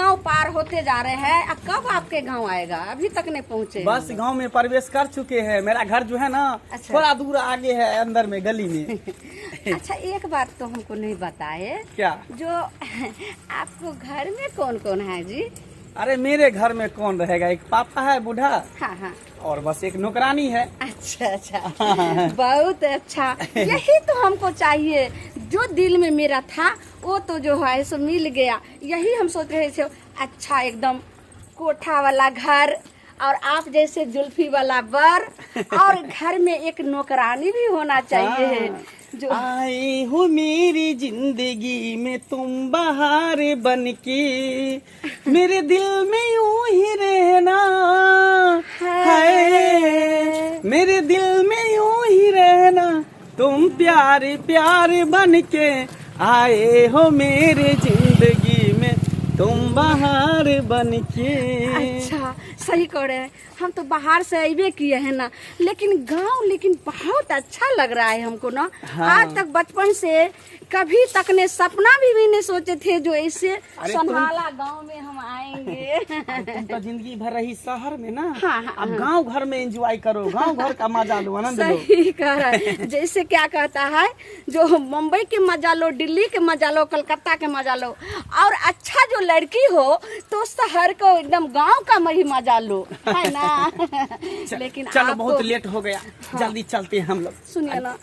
गांव पार होते जा रहे हैं, अब कब आपके गांव आएगा? अभी तक नहीं पहुंचे। बस गांव में प्रवेश कर चुके हैं। मेरा घर जो है ना, अच्छा। थोड़ा दूर आगे है, अंदर में गली में। अच्छा, एक बात तो हमको नहीं बताए। क्या? जो आपको घर में कौन कौन है जी? अरे मेरे घर में कौन रहेगा, एक पापा है बूढ़ा। हाँ हाँ। और बस एक नौकरानी है। अच्छा अच्छा, बहुत अच्छा, यही तो हमको चाहिए। जो दिल में मेरा था वो तो जो है सो मिल गया। यही हम सोच रहे थे, अच्छा एकदम कोठा वाला घर और आप जैसे जुल्फी वाला बर और घर में एक नौकरानी भी होना चाहिए है। हाँ। जो आई हो मेरी जिंदगी में तुम बहार बन के, मेरे दिल में यूं ही रहना है, मेरे दिल में यूं ही रहना, तुम प्यारे प्यारे बन के आए हो मेरे जिंदगी में, तुम बहार बन के। अच्छा, सही कह रहे हैं, हम तो बाहर से अबे किए हैं ना, लेकिन गांव लेकिन बहुत अच्छा लग रहा है हमको ना। हाँ। आज तक बचपन से कभी तक ने सपना भी नहीं सोचे थे जो ऐसे अरे तुम- संभाला गांव में हम आएंगे। तुम तो जिंदगी भर रही शहर में ना। हाँ, हाँ, अब गांव घर में एंजॉय करो, गांव घर का मजा लो, आनंद लो। सही कह रहा है। जैसे क्या कहता है, जो मुंबई के मजा लो, दिल्ली के मजा लो, कलकत्ता के मजा लो, और अच्छा जो लड़की हो तो शहर को एकदम गांव का ही मजा लो, है ना? लेकिन चलो, आपको- बहुत लेट हो गया, जल्दी चलते हैं हम लोग। सुनिए ना,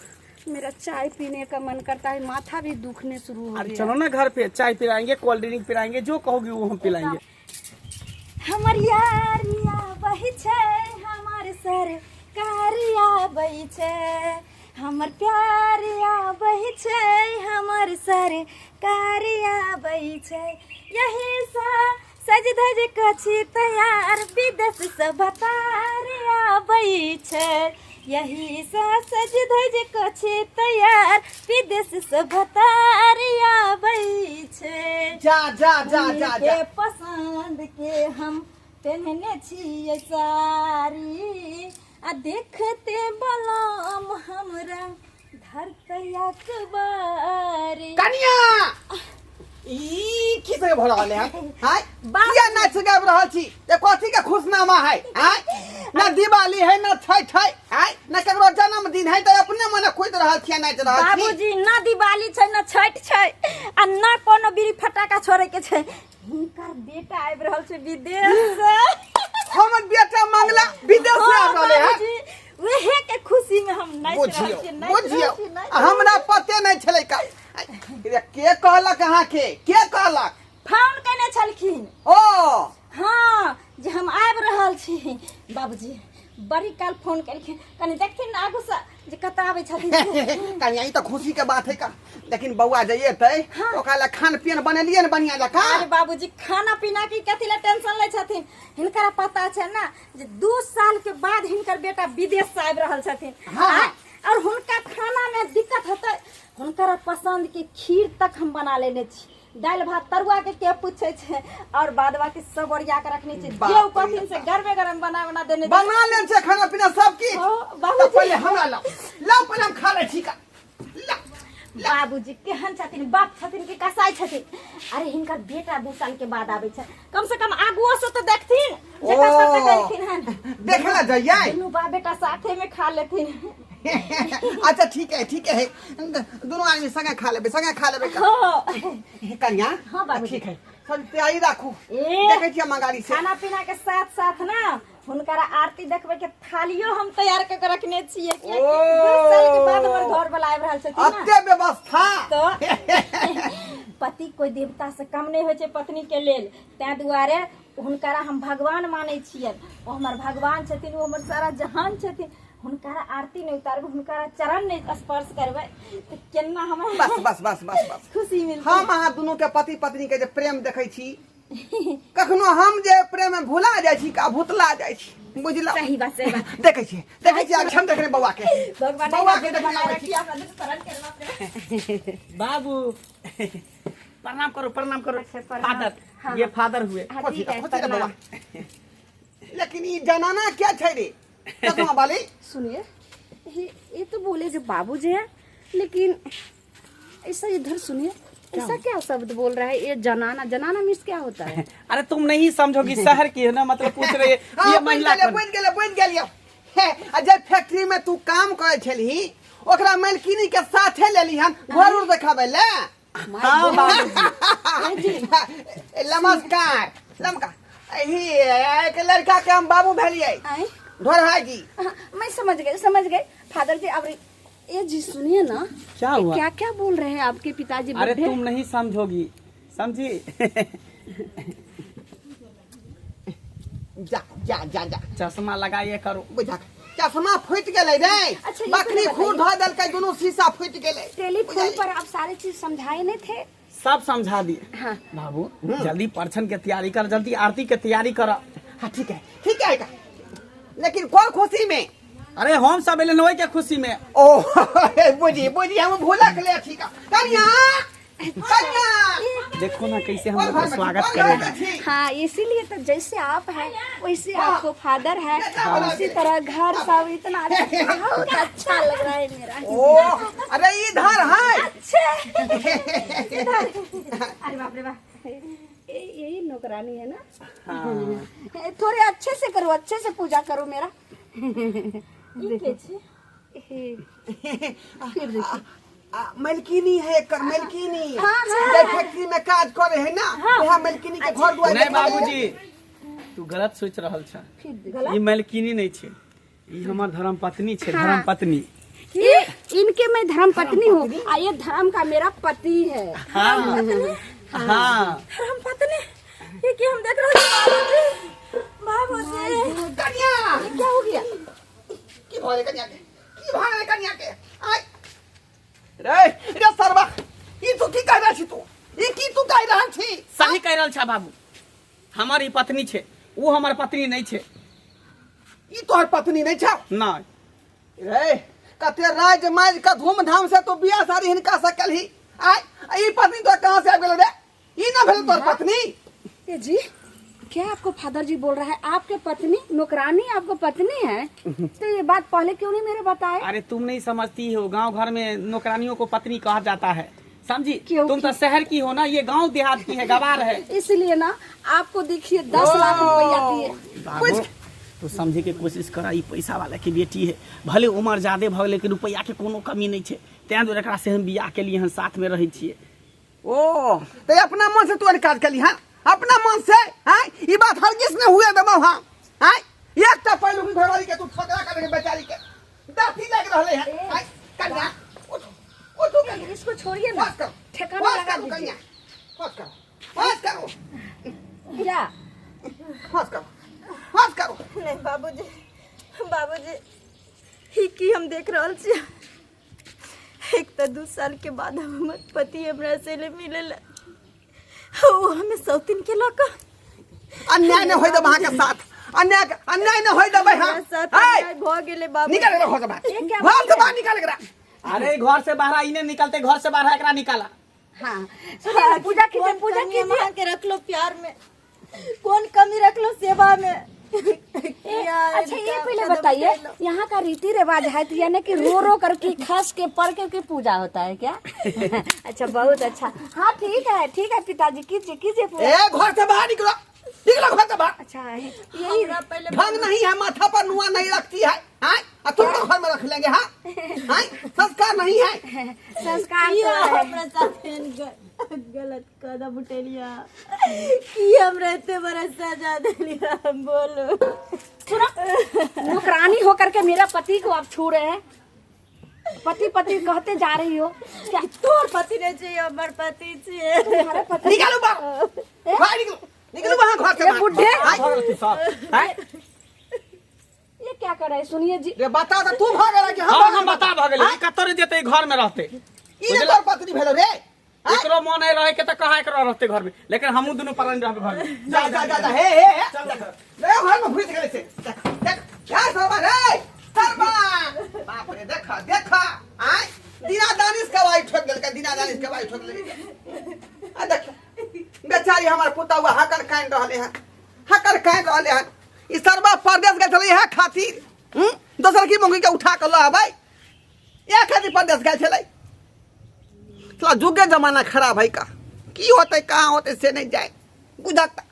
मेरा चाय पीने का मन करता है, माथा भी दुखने शुरू हो अरे गया। चलो ना घर पे, चाय पिलाएंगे, कोल्ड ड्रिंक पिलाएंगे, जो कहोगी वो हम पिलाएंगे। हमर यार आबै छै, हमर सरकार आबै छै, हमर प्यार आबै छै, हमर सरकार आबै छै, यही सा सज धज कऽ छी तैयार, विदेश सँ भतार आबै छै, यही सा सज धज कऽ छी तैयार, विदेश सँ भतार आबै छै। जा जा जा जा जा। के पसंद के हम पेन्हने छियै साड़ी, आ देखते बलम हमरा धरतै अखबारी। कनिया, ई की सब भऽ रहल है? हाय, बाप। किया नाच गाबि रहल छी? ये कथी के खुशनामा है? हाय, ना दिवाली है ना छठ है, हाय ना केकरो जन्मदिन है, तऽ अपने मने खुद रहल छी, नाचि रहल छी। बाबूजी, ना दिवाली छै ना छठ छै आ ना कोनो बीड़ी फटाका छोड़े के छै। हिनकर बेटा आबि रहल छै विदेश से। हमर बेटा मंगला विदेश से आबि रहले है? बाबूजी, उहे के खुशी में हम नाचि रहल बुझियौ छियै, नाचि रहल बुझियौ छियै, नाचि हमरा पते नहि छलै का। रे, के कहलक अहाँके? के कहलक? फोन केने छलखिन। ओ। हाँ, जे हम आबि रहल छी। बाबूजी बड़ी काल फोन केलखिन, कनि देखथिन ने आगू से जे कतऽ आबै छथिन से। कनिया, ई तऽ खुशी के बात है का, लेकिन बौआ जे एतै हाँ। ओकरा लए खान पियन बनेलियै ने बढ़िया जकाँ? अरे बाबूजी, खाना पीना के कथी लए टेंशन लै छथिन? हिनकरा पता छै ने जे 2 साल के बाद हिनकर बेटा विदेश से आबि रहल छथिन। हाँ, हाँ। और हुनका खाना में दिक्कत हेतै? हुनकर पसंद के खीर तक हम बना लेने छी, दालि भात तरुआ के के पूछे छै, और बाद बाकी सब ओरिया के रखने छी। बाप जे रे। कहथिन से गरमे गरम बना बना देने छी। बना लेने छै खाना पीना सब किछु? हाँ, बाबूजी। तऽ पहिले हमरा लाउ, लाउ, पहिले हम खा लै छी का। लाउ। बाबूजी केहन छथिन, बाप छथिन कि कसाई छथिन? अरे हिनकर बेटा 2 साल के बाद आबै छै, कम से कम आगुओ से तो देखथिन जे ओ। कतऽ तक एलखिन हन। देखे ला जइयै? दुनू बाप बेटा साथे में खा लेथिन। अच्छा ठीक है, ठीक है, दोनों आदमी संगे खा लेबै, संगे खा लेबै का। हाँ। कन्या। हाँ, बाबूजी। ठीक है, सब तैयारी राखू। ए। देखै छियै मंगारी से। खाना पीना के साथ साथ ना हुनकर आरती देखबै के थालियो हम तैयार कऽ के रखने छियै, कियाकि ओ। 2 साल के बाद हमर घर वाला आबि रहल छथिन ना। अते व्यवस्था। तो पति कोई देवता से कम नहीं होइ छै पत्नी के लेल, ताहि दुआरे हुनकरा हम भगवान मानै छियनि। ओ हमर भगवान छथिन, ओ हमर सारा जहान छथिन। हुनकरा आरती नहि उतारबै, हुनकरा चरण नहि स्पर्श करबै तऽ केना हमरा बस बस बस बस बस खुशी मिलतै? हम अहाँ दुनू के पति पत्नी के जे प्रेम देखै छी, कखनो हम जे प्रेम में भुला जाइ छी का भुतला जाइ छी, बुझला? सही बात, सही बात। देखै छी, देखै छी, आब हम देखने बौआ के। भगवान बौआ के देखने बनाए आबै छी। रखिए, हमरा दुनू शरण के बाप रे। बाबू, प्रणाम करो, प्रणाम करो। अच्छा, प्रणाम। फादर। हाँ, ये फादर हुए। हाँ, खोजी ठीक है, खोजी रे बौआ। प्रणाम। लेकिन ई जनाना क्या छै रे चश्मा वाली? सुनिए, ये तो बोले जो बाबूजी हैं, लेकिन ऐसा इधर सुनिए। ऐसा क्या शब्द बोल रहा है ये? जनाना, जनाना मीन्स क्या होता है? अरे तुम नहीं समझोगी, शहर की है ना, मतलब पूछ रही है हाँ, ये बनि महिला गेलियै कौन? बनि गेलियै बनि गेलियै। हे, आ जे फैक्ट्री में तू काम करे छलही ओकरा मालकिनी के साथे लेली हन घर उर देखाबै ले। हाँ बाबूजी। नमस्कार नमस्कार। एही एक लड़का के हम बाबू भेलियै। आए? ढोरहा जी। हाँ, मैं समझ गई, समझ गई फादर जी। अब ये जी सुनिए ना, क्या हुआ? क्या क्या बोल रहे हैं आपके पिताजी? अरे बुढ़े? तुम नहीं समझोगी, समझी? जा जा जा जा। चश्मा लगाइए करो। बुझा चश्मा फूटि गेलै रे। अच्छा, ये बकरी पहले खूर धऽ देलकै, दुनू शीशा फूटि गेलै। टेलीफोन पर आप सारे चीज समझाए नहीं थे? सब समझा दिए। हाँ। बाबू जल्दी परछन के तैयारी कर, जल्दी आरती के तैयारी कर। हाँ ठीक है ठीक है का। लेकिन कौन खुशी में? अरे हम सब एलन ओहि के खुशी में। ओ बुझी बुझी हम भूलक ले। ठीक है कन्या कन्या देखो ना कैसे हम और लोग का घर में स्वागत और घर में करेगा। छी। हाँ, इसीलिए तो जैसे आप हैं वैसे आपको फादर है, हाँ। उसी तरह घर सब इतना अच्छा, बहुत अच्छा लग रहा है मेरा। ओ अरे इधर है। अच्छा अरे बाप रे बाप। यही नौकरानी है ना? हाँ। थोड़े अच्छे से करो, अच्छे से पूजा करो मेरा। ई के छी? फिर देखिए। मलकिनी है एकर मलकिनी। हाँ, हाँ। जे फैक्ट्री में काज करे है ना, वहाँ मलकिनी के घर दुआर नहीं देखाबै है। बाबूजी तू गलत सोच रहल छ। फिर देखिए। ई मलकिनी नहीं छे, ई हमर धर्म पत्नी छे। हाँ। धर्म पत्नी। ये इनके मैं धर्म पत्नी हूँ आ ये धर्म का मेरा पति है। हाँ हाँ। हम पत्नी ये की हम देख रहल छी बाबूजी बाबूजी। कन्या ये क्या हो गया? की भऽ गेलै कन्या के? की भऽ गेलै कन्या के? आय रे रे सरबा, ई तू की कह रहल छी तू? ई की तू कह रहल छी? सही कह रहल छा बाबू, हमर ई पत्नी छे, ऊ हमर पत्नी नहीं छे। ई तोहर पत्नी नहीं छौ? नहीं। रे कते राज माज के धूमधाम से तू बियाह शादी हिनका से केलही, आय ई पत्नी तोहर कहाँ से आबि गेलो रे? ई ना भेल तोहर पत्नी? ये जी क्या आपको फादर जी बोल रहा है? आपके पत्नी नौकरानी आपको पत्नी है, तो ये बात पहले क्यों नहीं मेरे बताए? अरे तुम नहीं समझती हो, गांव घर में नौकरानियों को पत्नी कहा जाता है, समझी? क्यों? तुम तो शहर की हो ना, ये गांव देहात की है, गवार है। इसलिए ना आपको देखिए 10 लाख रुपया दिए। बाबू तो समझे के कोशिश कर, ई पैसा वाला के बेटी है, भले उम्र ज्यादा भऽ गेलै, लेकिन रुपया के कोनो कमी नहीं छे, तें दुआरे एकरा से हम बियाह के लिए हम साथ में रहै छियै। ओ तो अपना मन से तू काज कली हाँ? अपना मन से हाँ? ई बात हरगिज नहीं हुए देबो हम हाँ? एकटा पहलू की घरवाली के तू ठोकरा कर के बेचारी के दाती लग रहले है। हाँ? कन्या उठो उठो कन्या। इसको छोड़िए ना, बस करो ठिकाना बस लगा करो दीजिए। कन्या, बस करो बस करो। क्या? बस करो बस करो। नहीं बाबूजी बाबूजी ई की हम देख रहल छी? एक तो 2 साल के बाद हमर पति हमरा से ले मिलल, ओ हमें सौतीन के लऽ कऽ। अन्याय नहीं होय देब अहाँ के साथ, अन्याय अन्याय नहीं होय देबै। हाँ हमरा साथ हाय! अन्याय भऽ गेलै बाबू। निकाल एकरा घर से बाहर, ये क्या घर से बाहर निकाल एकरा। अरे घर से बाहर ई नहीं निकलते, घर से बाहर एकरा निकाला। हाँ सुनिए ना, पूजा कीजिए कौन पूजा कमी हम कीजिए। अहाँ के रखलो प्यार में, कौन कमी रखलो सेवा में? अच्छा ये पहले बताइए, यहाँ का रीति रिवाज है तो यानी कि रो रो करके खस के पढ़ के, के पूजा होता है क्या? अच्छा बहुत अच्छा। हाँ ठीक है ठीक है पिताजी, कीजिए कीजिए पूजा। ए घर से बाहर निकलो, निकलो घर से बाहर। अच्छा यही पहले ढंग नहीं है, माथा पर नुआ नहीं रखती है, हाँ? और तुम तो घर में रख लेंगे। हाँ हाँ? संस्कार नहीं है। संस्कार तो है। हमरा साथ एहन गलत कदम उठेलिया की हमरा एते बड़ा सजा देलिया? बोलो। सुनो, नौकरानी होकर के मेरा पति को आप छू रहे हैं, पति पति कहते जा रही हो क्या? तोर पति नहीं चाहिए, हमर पति चाहिए। तुम्हारा पति? निकालो बाहर, बाहर निकलो, निकलो वहां घर से ये बाहर। बुढ़े। हाँ? ये क्या कर रहे हैं? सुनिए जी। रे बता तो तू भाग रहा कि हम हाँ भाग हम बता भऽ गेलै, ई कतौ रे जेतै, घर में रहते। ई ने तोर पत्नी भेलो रे? हाँ? एकरो मन है रहे के त कहा एकरो रहते घर में, लेकिन हमहू दुनू प्राणी रहबे घर में। जा जा जा जा, हे हे हे चल देख रे घर में घुस गेलै से। देख देख क्या सरबा रे सरबा, बाप रे देख देख आय दीना दानिश कवाई ठोक देलकै, दीना दानिश कवाई ठोक देलकै। आ देख बेचारी हमर पुतौआ हकर कानि रहले हन, हकर कानि रहले हन। ई सरबा परदेश गेल छलै इएह खातिर, दोसर की मंगी के उठा के लऽ अबै, इएह खातिर परदेश गेल छलै। साला जुगे जमाना खराब है का की होतै कहाँ होतै से नहि जाय बुझक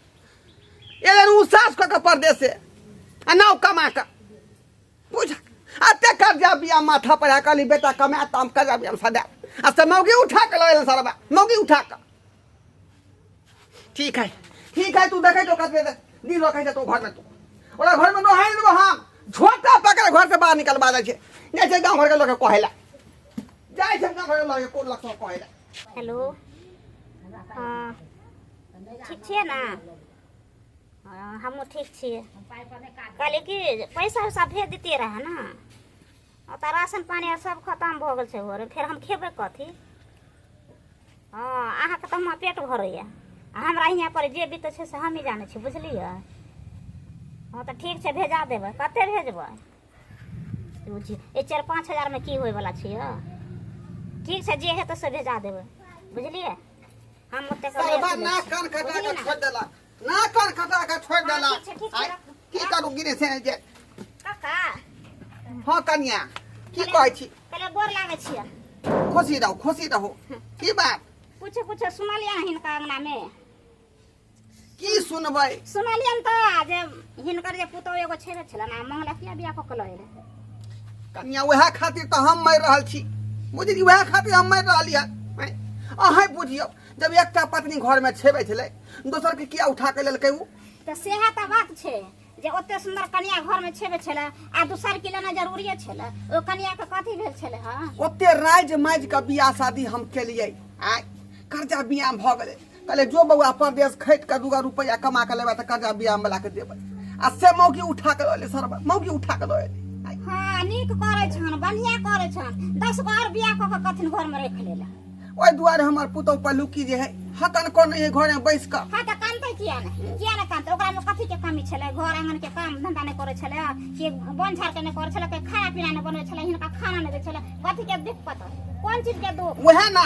एहन उ सास कऽ के परदेश से आ नाव कमा कऽ बुझ एते कर्जा बिया माथा पर है कहली बेटा कमा तऽ हम कर्जा बिया सदा आ से मौगी उठा के लऽ एलन सरबा मौगी उठा कऽ ठीक है ठीक है तू देखै जो कतबे दिन रखै छै तो घर में तू ओकरा घर में नहाय देबो हम झोटा पकड़ घर से बाहर निकलवा दै छै जाइ छै गाँव घर के लोक कहै ला जाइ छै गाँव घर के लोक कोन लक्षण कहै ला हेलो हँ ठीक छियै ने हँ हमहूँ ठीक छियै कहलियै कि पैसा उसा भेज दितियै रहए ने ओतऽ राशन पानी आर सब खतम भऽ गेल छै घरमे फेर हम खेबै कथी हँ अहाँके तऽ हुआँ पेट भरैए आ हमरा हियाँ पर जे बीतै छै से हमही जानै छी बुझलियै हँ तऽ ठीक छै भेजा देबै कतेक भेजबै बुझियौ ई 4-5 हजारमे की होइवला छै यौ ठीक छै जे हेतै से भेजा देबै बुझलियै हम ओतेक नहि सरबा अथी लै ना छी। कान खटा बुझलियै के ने? छोड़ देलक ना कान खटा के छोड़ हँ, देलक ठीक छै, ठीक छै, आइ, राखू। की करू गिरे से जे काका हँ कनिया की कहै छी कहलियै गोर लागै छियै खुशी रहू खुशी रहू की बात कुछो कुछो सुनलियै हिनका अंगनामे की सुनबै सुनलियनि तऽ जे हिनकर जे पुतहु एगो छेबे छलनि आ मंगला किया बियाह कऽ के लऽ एलै कनिया वएह खातिर तऽ हम मरि रहल छी बुझली वएह खातिर हम मरि रहली हन अहें बुझियौ जब एकटा पत्नी घरमे छेबै छलै दोसरके किया उठा के लेलकै ओ तऽ सएह तऽ बात छै जे ओते सुन्दर कनिया घरमे छेबे छलै आ दोसर के लेना जरूरिये छलै ओ कनियाके कथी भेल छलै हँ ओते राजि माजि कऽ बियाह शादी हम केलियै आय कर्जा बियाह भऽ गेलै कहले जो बौआ परदेश खटि कऽ दूगो रुपैआ कमा कऽ लेबै तऽ कर्जा बियाह वाला के देबै आ से मौगी उठा कऽ लऽ एलै सरबा मौगी उठा कऽ लऽ एलै आय, हँ नीक करै छन बढ़िआँ करै छन 10 गो आओर बियाह कऽ के कथिन घरमे राखि लेला ओहि दुआरे हमर पुतहु पहिलुकी जे है हकन को नहीं घरे बैस कऽ हाँ तऽ कानतै किया नहि किया नहि कानतै ओकरामे कथीके कमी छलै घर आङ्गनके काम धन्धा नहि करै छलै कि बन झाड़के नहि करै छलै कि खाना पीना नहि बनबै छलै हिनका खाना नहि दै छलै कथीके दिक्कत कोन चीजके दुख वएह ना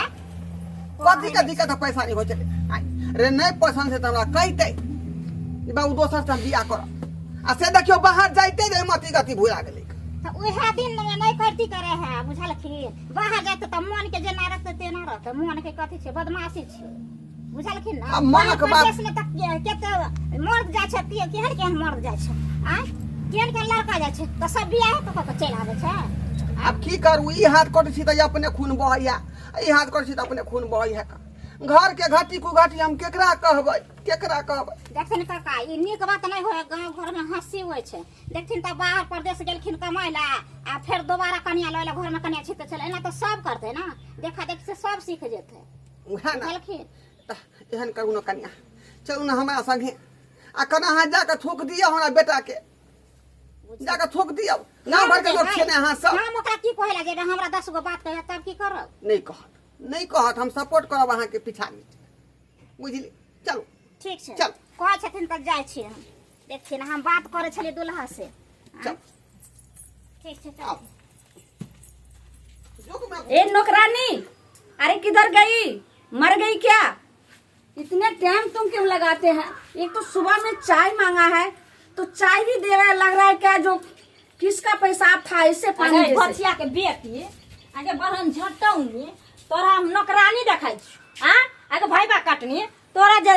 कथी के दिक्कत है पैसा नहीं हो चले आय, रे नहीं पसंद है तो हमरा कहते जे बाबू दोसर से हम बियाह करब आ से देखियो बाहर जाइते जे मती गति भुला गेलै तऽ उएह दिन मे नहि करती करे है बुझलखिन बाहर जाते तऽ मन के जेना रहते तेना रहते मन के कथी छै बदमाशी छै बुझलखिन ने आब मनक बाहर बात- परदेश मे तऽ केते मर्द जाइ छै केहन केहन मर्द जाइ छै आँय केहन केहन लड़का जाइ छै तऽ सब बियाह कऽ कऽ चलि आबै छै आब की करू ई हाथ कटै छी तऽ अपने खून बहैया ई हाथ कटै छी तऽ अपने खून बहैया घर के घटी कुघटी हम केकरा कहबै केकरा कहबै देखथिन काका ई नीक बात नहि होइ गाँव घर मे हँसी होइ छै देखथिन तऽ बाहर परदेश गेलखिन कमाइ लए आ फेर दोबारा कनिया लऽ एलै घरमे कनिया छिकै छलै एना तऽ सब करतै ने देखा देखी से सब सीख जेतै उएह ने बुझलखिन तऽ एहन करू ने कनिया चलू ने हमरा संगे आ कना अहाँ जाकऽ थूक दिअ हमरा बेटाके जाकऽ थूक दियौ गाँव घरके लोक छियै ने अहाँ सब हम ओकरा की कहै लए जेबै हमरा 10 गो बात कहै तब की करब नहि कहत नहि कहत हम सपोर्ट करब अहाँके पिछाड़ी बुझली चलू ठीक छै चल। कहै छथिन तऽ जाइ छियै हम देखथिन हम बात करै छलियै दुल्हा से चल ठीक छै आउ चल युग में ए नौकरानी अरे किधर गई मर गई क्या इतने टाइम तुम क्यों लगाते हैं एक तो सुबह में चाय मांगा है तो चाय भी दे रहा है लग रहा है क्या जो किसका पैसा था इससे पानी अरे जैसे बचिया के बेटी आगे बहन झटौनी तोरा हम नौकरानी देखै छी आ आगे भाईबा कटनी तोरा जे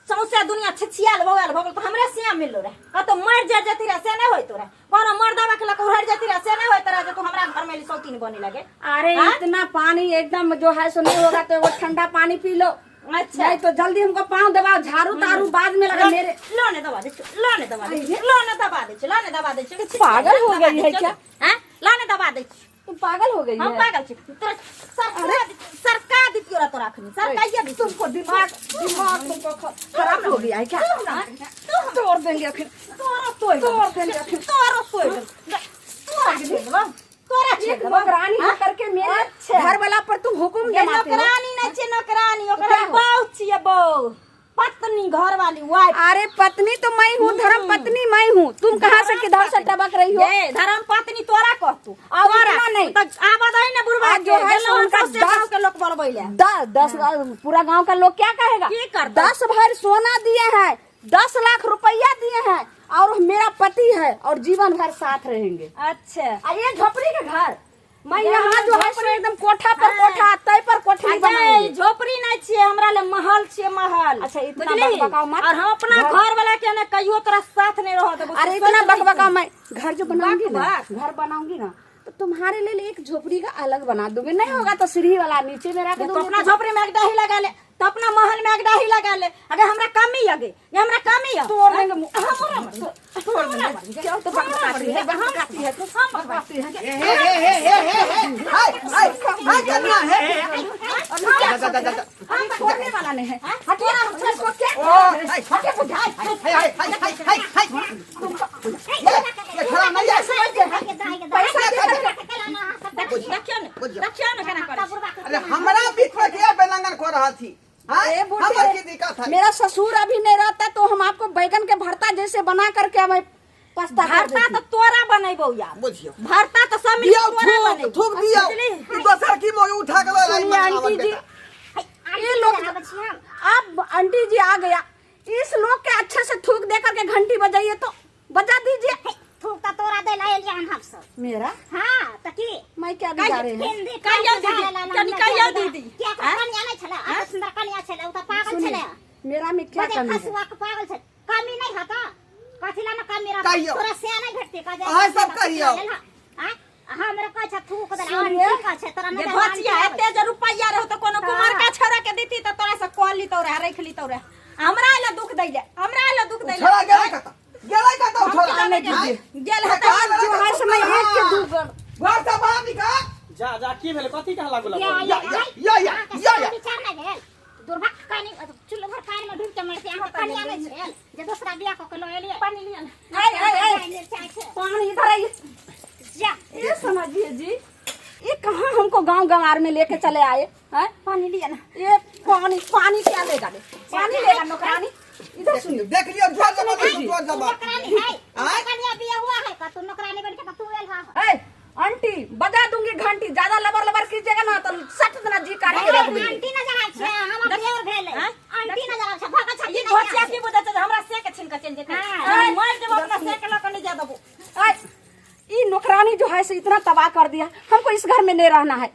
सौंसे दुनिया छिछियाल बौआल भऽ गेल तऽ हमरे सिया मिललो रहे कतौ मरि जा जती रहे से नहि होइत रहे कोनो मर्दाबा के लऽ कऽ उहरि जती रहे से नहि होइत रहे जे तू हमरा घर में एली सौतीन बने लगे अरे हाँ? इतना पानी एकदम जो है सो नहीं होगा तो वो ठंडा पानी पी लो अच्छा नहीं तो जल्दी हमको पाँव दबाओ झाड़ू तारू बाद में लगा मेरे लो ने दबा दै छियौ, लो ने दबा दै छियौ, लो ने दबा दै छियौ, लो ने दबा दै छियौ। पागल हो गई है क्या? हाँ? लो ने दबा दै छियौ। तुम पागल हो गई हम है पागल छी तोरा सरका सरका दितियो रे तोरा अखनी सरकाइए दितियो तुमको दिमाग दिमाग तुमको खराब हो गया है क्या तोड़ देंगे फिर तोरा तोड़ तोड़ देंगे फिर तोरा तोड़ तोरा छेड़ देबो तोरा छेड़ एक देबो नौकरानी हो करके मेरे अच्छा। घर वाला पर तुम हुकुम ये जमाते हो नौकरानी नहीं छे नौकरानी ओकरा क्या हो? बहू छियै बहू पत्नी घर वाली वाइफ अरे पत्नी तो मैं हूँ धर्म पत्नी मैं हूँ तुम कहाँ से किधर से टपक रही हो ये धर्म पत्नी तोरा कहतू और इतना नहीं। तो आबद है ना बुढ़वा आज जो है सो उनका गांव के लोग बोलबै ले दस पूरा गांव का लोग क्या कहेगा की करता? 10 भर सोना दिए हैं 10 लाख रुपया दिए हैं और मेरा पति है और जीवन भर साथ रहेंगे अच्छा आ ये झोपड़ी के घर मैं यहाँ जो है सो एकदम कोठा पर कोठा, तय पर कोठरी अजय, बनाऊंगी। झोपड़ी नहीं छियै, हमरा ले महल छियै, महल। अच्छा, इतना बुझलिही? बकबकाओ मत। और हम अपना घर वाला के ना कहियो तोरा साथ नहीं रह देबो। अरे इतना बकबकाओ, मैं घर जो बनाऊंगी ना, बकबक। घर बनाऊंगी ना तो तुम्हारे लिए एक झोपड़ी का अलग बना दूंगी, नहीं होगा तो सीढ़ी वाला नीचे में रख तो दूंगी। अपना झोपड़ी में एक डाही लगा ले, तो अपना महल में एक डाही लगा ले। अगर हमरा कमी अगे, ये हमरा कमी है। तोड़ देंगे मुंह। हम तोड़ देंगे। क्यों तो बकबकाती है, बकबकाती है, तो हम बकबकाती है। हे हे हे हे हे हे हाय हाय हाय कन्या हे जा जा जा जा हम छोड़ने वाला नहीं है। हटिए ना, हम इसको क्या ओ हाय हटिए बुझाए। हाय हाय हाय हाय हाय हाय ये खड़ा नहीं है। पैसा दे करके देखियो ने, देखियो ने केना करै छै। अरे हमरा बीच में क्या बेलंगन कर रहल छी? हां ए बूढ़े, हमर की दिक्कत है? मेरा ससुर अभी नहीं रहता तो हम आपको बैगन के भरता जैसे बना करके हमें पस्ता कर भरता देती। तो तोरा बनेबौ यार। बुझियो भरता तो सब मिल दियौ के तोरा थूक बनेबौ। थूक दियौ। बुझलिही? ई दोसर की मोगी उठा के लाई सुनिए आंटी जी, ये लोग अब आंटी जी आ गया, इस लोग के अच्छे से थूक दे करके घंटी बजाइए तो बजा दीजिए। थूक त तोरा दै ला एलियै हन हम सब। मेरा? हाँ त की मैं क्या बिगाड़े हैं? हिंदी कहियौ दीदी, कनि कहियौ दीदी। किया कन्या नहीं छलै, अते सुंदर कन्या छलै, उ त पागल सुनिए, छलै। मेरा में क्या बजे कमी है? खसुआ के पागल छलै। कमी नहीं हता, कथी ला न कमी रहता? कहियौ। तोरा से नहीं भेटते का अहाँ सब कहियौ। हां हमरा कहै छै थूक देला, सुनिए। आंटी कहै छै तोरा जे नहि भचिया एते जे रुपैया रहो त कोनो कुमारका छोरा के देती त तोरा से कह लीतौ रहे, रख लीतौ रहे। हमरा ला दुख दैले, हमरा ला दुख दैले। छोड़ा गेलै कत? गेलै कत छोड़ा? आने दीजिए। गेल हत जो है सो मैं एक के दू गण घर से बाहर निकाल। जा जा की भेलै? कथी के हल्ला गुल्ला या करै? या या या या या या विचार नहीं भेल दुर्भाग्य कनी चुल्लू भर पानी में डूब के मरते। अहाँ कनिया नहीं छेल जे दोसरा बियाह क के ल एलियै। पानी लिया ने। ऐ ऐ ऐ मिरचाइ छै पानी इधर आइए। जा ये समझिए जी, ये कहाँ हमको गांव गंवार में लेके चले आए हैं? पानी लिया ना। ये पानी पानी क्या लेगा ले? पानी लेगा नौकरानी। इधर सुनिए, देख लियो जोर जबरदस्ती, जोर तू जबर नौकरानी है, आय? कनिया बियाह हुआ है का तू नौकरानी बन के त तू एल हा। ए आंटी बजा दूंगी घंटी, ज्यादा लबर लबर कीजिएगा ना तो सट देना जी काट के रख दूंगी। आंटी नजर आबै छै, हमर देवर भेलै। आंटी नजर आबै छै, भगत ई छथिन। भचिया की बुझै छै जे हमरा से के छीन के चलि जेतै? हाँ। हम मरि जेबौ, अपना से के लऽ के नहि जा देबौ। ऐ, ये नौकरानी जो है से इतना तबाह कर दिया, हमको इस घर में नहीं रहना है।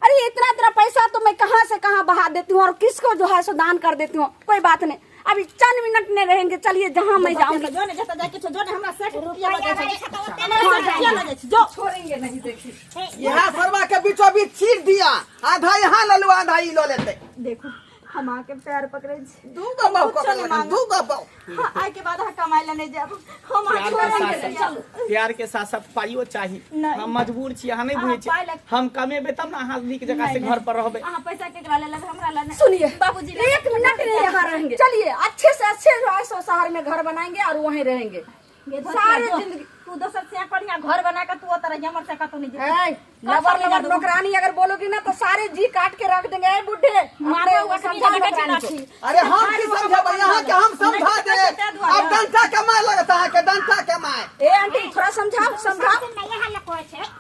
अरे इतना इतना पैसा तो मैं कहाँ से कहाँ बहा देती हूँ और किसको जो है सो दान कर देती हूँ। कोई बात नहीं, अभी चंद मिनट में रहेंगे, चलिए जहाँ मैं जाऊँगी। जो ने जतऽ जाइ के छौ, जो ने हमरा से के रुपया लऽ जाइ छै। रुपया हमरा से के किया लऽ जाइ छै? जो छोड़ेंगे नहीं, देखिए यहाँ सरवा के बीचों बीच चीर दिया, आधा यहाँ ले लो आधा ई लो लेते। देखो हम अहाँके पैर पकड़ै छी। दू गो बहु कुछो पकड़ नहीं लेलक, मांगब। दू गो बहु। हाँ, आइ के बाद अहाँ कमाइ लए नहि जायब, हम अहाँ प्यार के छोड़ेंगे साथ नहि। साथ चलू। प्यार के साथ साथ पाइयो चाही। नहीं। हम मजबूर छी, अहाँ नहीं अहाँ बुझै छी। पाइ लए- हम कमेबै तब ने अहाँ नीक जगह से नहीं, घर पर रहबै। अहाँ पैसा केकरा ले लेबै? हमरा ले नहि। सुनिए बाबूजी ले। एक मिनट नहीं यहाँ रहेंगे, चलिए अच्छे से अच्छे जो है सो शहर में घर बनाएंगे और वहीं रहेंगे गे धोतिया सारे जो, जिंदगी। तू दोसर से बढ़िया घर बना के तू ओतऽ रहियै, हमर से कतौ नहि जेतै। ऐ, लबर लबर नौकरानी अगर बोलोगी ना तो सारे जी काट के रख देंगे। ऐ बुढ़े, मारो अपने अखनी समझा लगै छै नौकरानी को। लाठी। अरे हम की समझेबै यहाँ के? हम समझा दे। अब डंटा के मार लगता है के डंटा के मार। ए आंटी थोड़ा समझाओ, समझाओ। नहीं हल्ला कहै छै,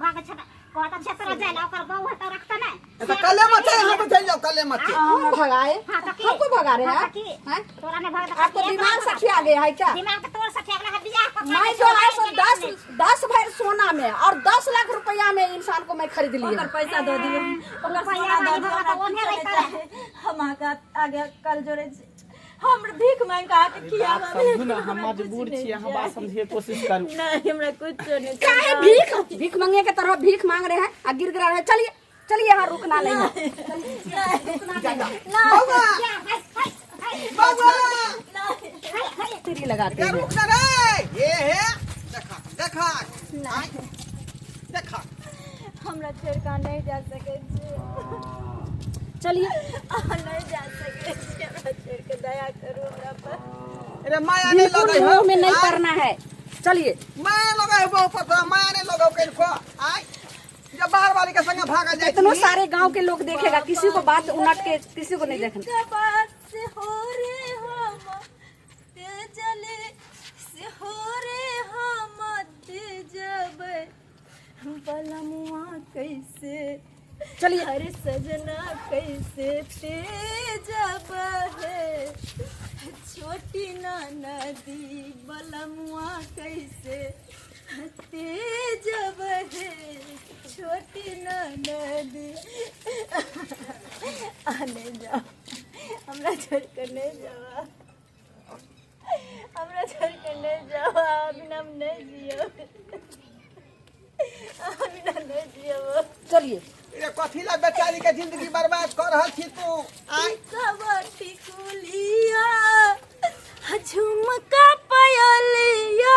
भागै छै, कहत छै तोरा जाय ला, ओकर बहु है तो रखता नहीं। तो कले मत यहाँ पे चल जाओ, कले मत। हम भगाए? हाँ, तो की? हमको भगा रहे हाँ, हैं? तो की? हैं? तोरा नहीं भगा आपको दिमाग सखिया गया है क्या? दिमाग तो तोर सखिया गेला है, बियाह कऽ के मैं जो है सो 10 10 भर सोना में और 10 लाख रुपया में इंसान को मैं खरीद लिए। ओकर पैसा दऽ दियौ, ओकर रुपैया सोना दऽ वाली दियौ, भगा हमरा तऽ ओन्हे किछो नहि रहितै। चाही। हम अहाँके आगे कल जोड़ै छी, हम भीख मांगि कऽ अहाँके खियाबब, समझू ना, लेकिन हम हमरा मजबूर किछु छी, नहि अहाँ बात चाही। समझिए कोशिश करू। नहीं, हमरा कुछो नहीं काहे चाही। भीख भीख मांगे के तरह भीख मांग रहे हैं आ गिर गिरा रहे हैं। चलिए चलिए, यहाँ रुकना नहीं है। बउआ बउआ तेरी लगाते ये हैं। रुक ना रे, ये है देखा देखा आय, देखा। हमरा छोड़ि कऽ अहाँ नहि जा सकै छी। चलिए। अहाँ नहि जा सकै छी हमरा छोड़ि कऽ, दया करू हमरा पर। अरे माया नहीं बिल्कुल लगै हो। मुंह में नहीं आय, करना है, चलिए। माया लगै हो बहु पर तोरा, माया नहीं लगौ कनिको। आय जब बाहर वाली के संगे भागल जाइ इतनो छी। सारे गांव के लोग देखेगा, किसी को बात उलट के किसी को नहीं देखना। के बात से हो रे हम ते जले से हो रे हम ते जबै बलमुआ कैसे चलिए। अरे सजना कैसे ते जब है छोटी ना नदी बलमुआ कैसे तेजब हे छोटी ननदी, आ नहीं जाओ, हमरा छोड़ कर नहीं जाओ, हमरा छोड़ कर नहीं जाओ, बिना हम नहीं जियो, बिना नहीं जियो। चलिए। ये कथी ला बेचारी के जिंदगी बर्बाद कर रहल छी तू? आय सब टिकुलिया झुमका पायलिया,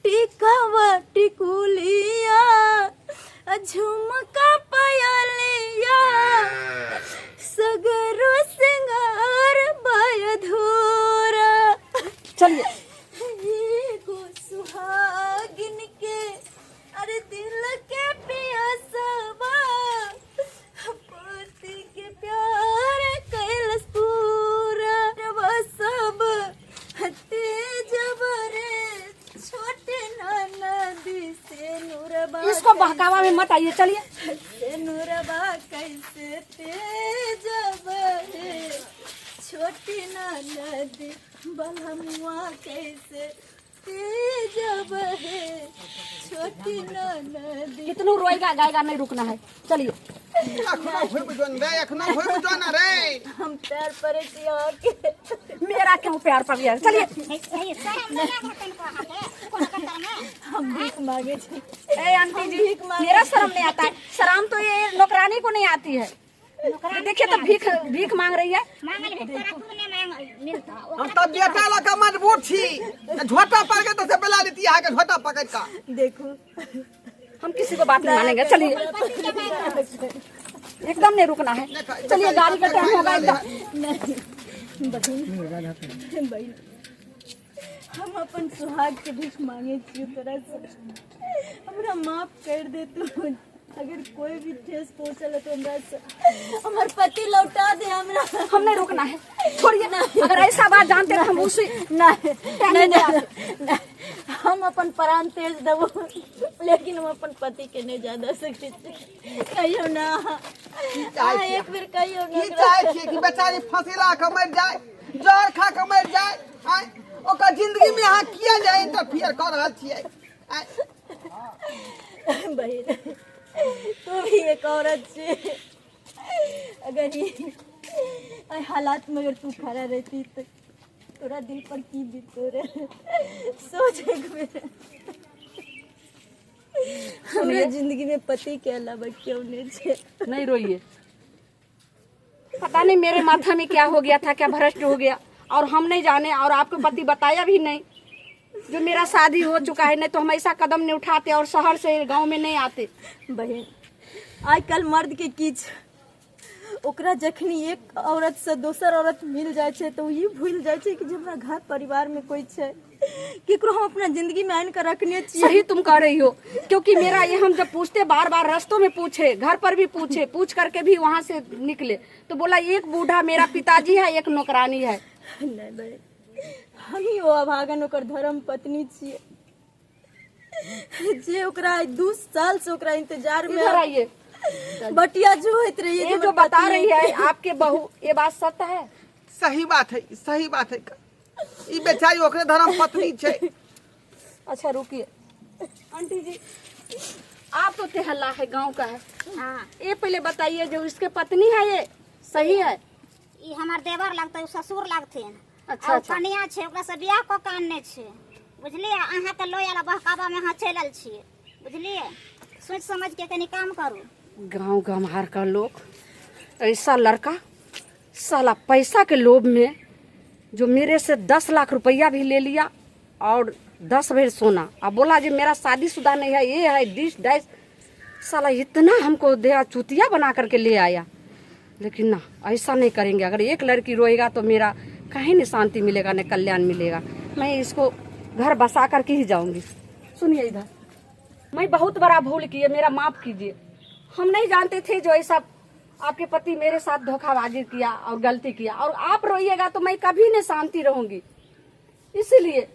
टिकावा टिकुलिया झुमका पायलिया, सगरो सिंगार बायधूरा। चलिए। एगो सुहागिन के अरे दिल के पियासवा, पति के प्यार कैलस पूरा, सब तेजब रे छोटे ननदी से नूरबा। इसको बहकावा में मत आइए। चलिए। से नूरबा कैसे तेजब रे छोटी ननदी, बलमुआ कैसे तेजब हे छोटी ननदी। कितनू रोएगा गाएगा नहीं रुकना है। चलिए। अखनो होइब जोन रे, अखनो होइब जोन रे। हम प्यार पड़े छी अहाँके। मेरा क्यों प्यार पड़ गया? चलिए। हम भीख मांगे छी। ए आंटी जी, मेरा शर्म नहीं आता है। शर्म तो ये नौकरानी को नहीं आती है। देखिए तो भीख भीख मांग रही है। हम तब बेटा लऽ के मजबूर छी, झोटा पड़ गए तो से बेला देती अहाँके झोटा पकड़ का। देखू हम किसी को बात नहीं मानेंगे। चलिए, एकदम नहीं रुकना है। चलिए, गाड़ी का टाइम होगा एकदम। नहीं बहिन, बहिन हम अपन सुहाग के भीख मांगे छी तोरा से, हमरा माफ कर दे तू। अगर कोई भी ठेस पहुंचल है तो हमरा से हमर पति लौटा दे हमरा। हम नहीं रुकना है, छोड़िए। अगर ऐसा बात जानते तो हम उसी नहीं नहीं नहीं, हम अपन प्राण तेज देबो, लेकिन हम अपन पति के नहीं जा दे सकै छी। कहियो ना, एक बेर कहियो ना। की चाहे छियै कि बेचारी फांसी ला के मरि जाए, जहर खा के मरि जाए? आय ओकर जिंदगी में अहाँ किया जाए इंटरफियर कर रहल छियै? आय बहिन तू भी एक औरत छे, अगर ये हालात में अगर तू खड़ा रहती तो तोरा दिल पर की बीतो रे, सोच एक बेर। हमरा जिंदगी में पति के अलावा क्यों नहीं छे। नहीं रोइए। पता नहीं मेरे माथा में क्या हो गया था, क्या भ्रष्ट हो गया और हम नहीं जाने, और आपके पति बताया भी नहीं जो मेरा शादी हो चुका है, नहीं तो हम ऐसा कदम नहीं उठाते और शहर से गांव में नहीं आते। बहन आइ काल्हि मर्द के किछ ओकरा जखनी एक औरत से दोसर औरत मिल जाइ छै तो ई भूल जाइ छै कि जे हमरा घर परिवार में कोई छै, केकरो हम अपना जिंदगी में आनि के रखने छियै। सही तुम कह रही हो, क्योंकि मेरा ये हम जब पूछते बार बार रस्तों में पूछे, घर पर भी पूछे, पूछ करके भी वहाँ से निकले तो बोला एक बूढ़ा मेरा पिताजी है, एक नौकरानी है। नहीं बहन, हम ही ओ अभागन ओकर धर्म पत्नी छियै जे ओकरा 2 साल से ओकरा इंतजार में इधर आइए, बटिया जो होइत रही ये जो बता रही है आपके बहू, ये बात सत्य है? सही बात है, सही बात है। ई बेचारी ओकरे धर्म पत्नी छै। अच्छा रुकिए आंटी जी, आप तो तेहल्ला है, गांव का है। हाँ। ये पहले बताइए जो इसके पत्नी है ये सही है? ई हमर देवर लगते, उ ससुर लगथिन। अच्छा, अच्छा। कनिया छै, ओकरा से बियाह कऽ के आनने छै, बुझलियै? अहाँके लोय वाला बहकावा में अहाँ चलि आयल छियै, बुझलियै? सोचि समझ के कनि काम करू। गांव गंवार का लोग ऐसा लड़का साला पैसा के लोभ में जो मेरे से 10 लाख रुपया भी ले लिया और 10 भर सोना, अब बोला जो मेरा शादीशुदा नहीं है, ये है दिस डैश, साला इतना हमको दिया चूतिया बना करके ले आया। लेकिन ना ऐसा नहीं करेंगे, अगर एक लड़की रोएगा तो मेरा कहीं नहीं शांति मिलेगा, नहीं कल्याण मिलेगा। मैं इसको घर बसा करके ही जाऊंगी। सुनिए इधर, मैं बहुत बड़ा भूल किए, मेरा माफ कीजिए। हम नहीं जानते थे जो ऐसा आपके पति मेरे साथ धोखाबाजी किया और गलती किया, और आप रोइएगा तो मैं कभी नहीं शांति रहूंगी, इसीलिए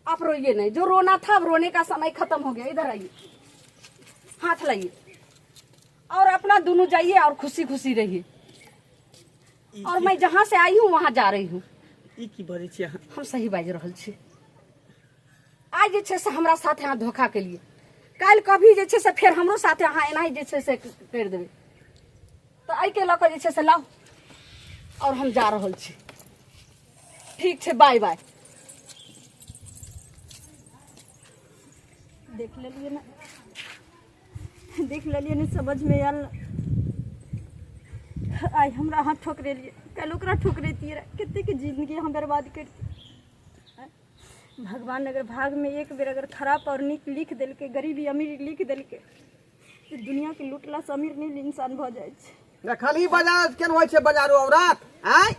आप रोइए नहीं। जो रोना था अब रोने का समय खत्म हो गया। इधर आइए, हाथ लाइए और अपना दोनों जाइए और खुशी खुशी रहिए। और मैं जहाँ से आई हूँ वहाँ जा रही हूँ। ई की बजै छी अहाँ? हम सही बाजि रहल छी। आइए। आइ जे छै से हमरा साथे अहाँ धोखा केलियै, काल्हि कभी जे छै से फेर हमरो साथे अहाँ एनाही जे छै से करि देबै। तऽ एहिके लऽ कऽ जे छै से लाउ, आओर हम जा रहल छी। ठीक छै, बाय बाय। देख लेलियै ने, देख लेलियै ने, समझमे आयल ने। आइ हमरा अहाँ ठोकरेलियै, काल्हि ओकरा ठोकरेतियै रहए, कतेक जिंदगी हम बर्बाद करितियै। भगवान अगर भागमे एक बेर अगर खराब आओर नीक लिख देलकै, गरीबी अमीरी लिख देलकै, तऽ दुनियाके लूटलासँ अमीर नहि इंसान भऽ जाइ छै। देखलही बाजार केन होइ छै बाजारू औरत आँय,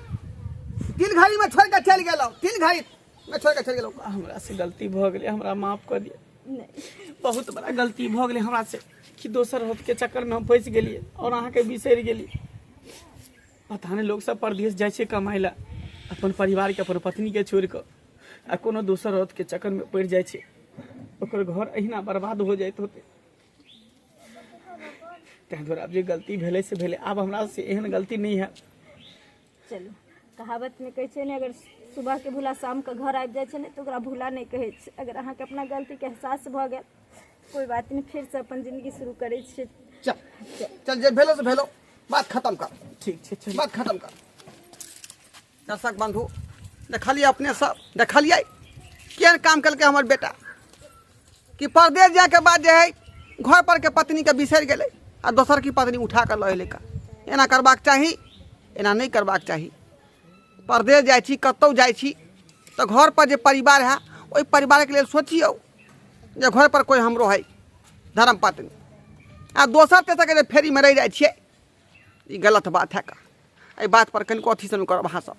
तीन घड़ी में छोड़ के चलि गेलौ, तीन घड़ी में छोड़ के चलि गेलौ। हमरा से गलती भऽ गेलै, हमरा माफ कऽ दिअ। नहि, बहुत बड़ा गलती भऽ गेलै हमरा से कि दोसर औरत के चक्कर में हम फँसि गेलियै और अहाँके बिसरि गेलियै। पता नहि लोक सब परदेश जाइ छै कमाइ लए, अपन परिवारके अपन पत्नीके छोड़ि कऽ आ कोनो दोसर औरत के चक्कर में पड़ि जाइ छै, ओकर घर अहिना बर्बाद हो जाइत होतै। ताहि दुआरे आब जे गलती भेलै से भेलै, आब हमरा से एहन गलती नहि हैत। चलू, कहावतमे कहै छै ने, अगर सुबहके भूला शामके घर आबि जाइ छै ने तऽ ओकरा भूला नहि कहै छै। अगर अहाँके अपना गलतीके एहसास भऽ गेल, कोइ बात नहि, फेरसँ अपन जिंदगी शुरू करै छियै। चल चल, जे भेलो से भेलो, बात खत्म कर। ठीक छै, चल बात खत्म कर। दर्शक बंधु, देखलिए अपने सब, देखलिए केहन काम केलकै हमर बेटा कि परदेश जाके बाद जे है घर पर के पत्नी के बिसरि गेलै आ दोसर की पत्नी उठा कऽ लऽ एलै का। एना करबाक चाही? एना नहि करबाक चाही। परदेश जाइ छी, कतहु जाइ छी तऽ घर पर जे परिवार है ओहि परिवारके लेल सोचियौ जे घर पर कोइ हमरो है धर्म पत्नी, आ दोसर तेसरके जे फेरीमे रहि जाइ छियै, ई गलत बात है का। एहि बात पर कनिको अथी से नहि करब अहाँ सब।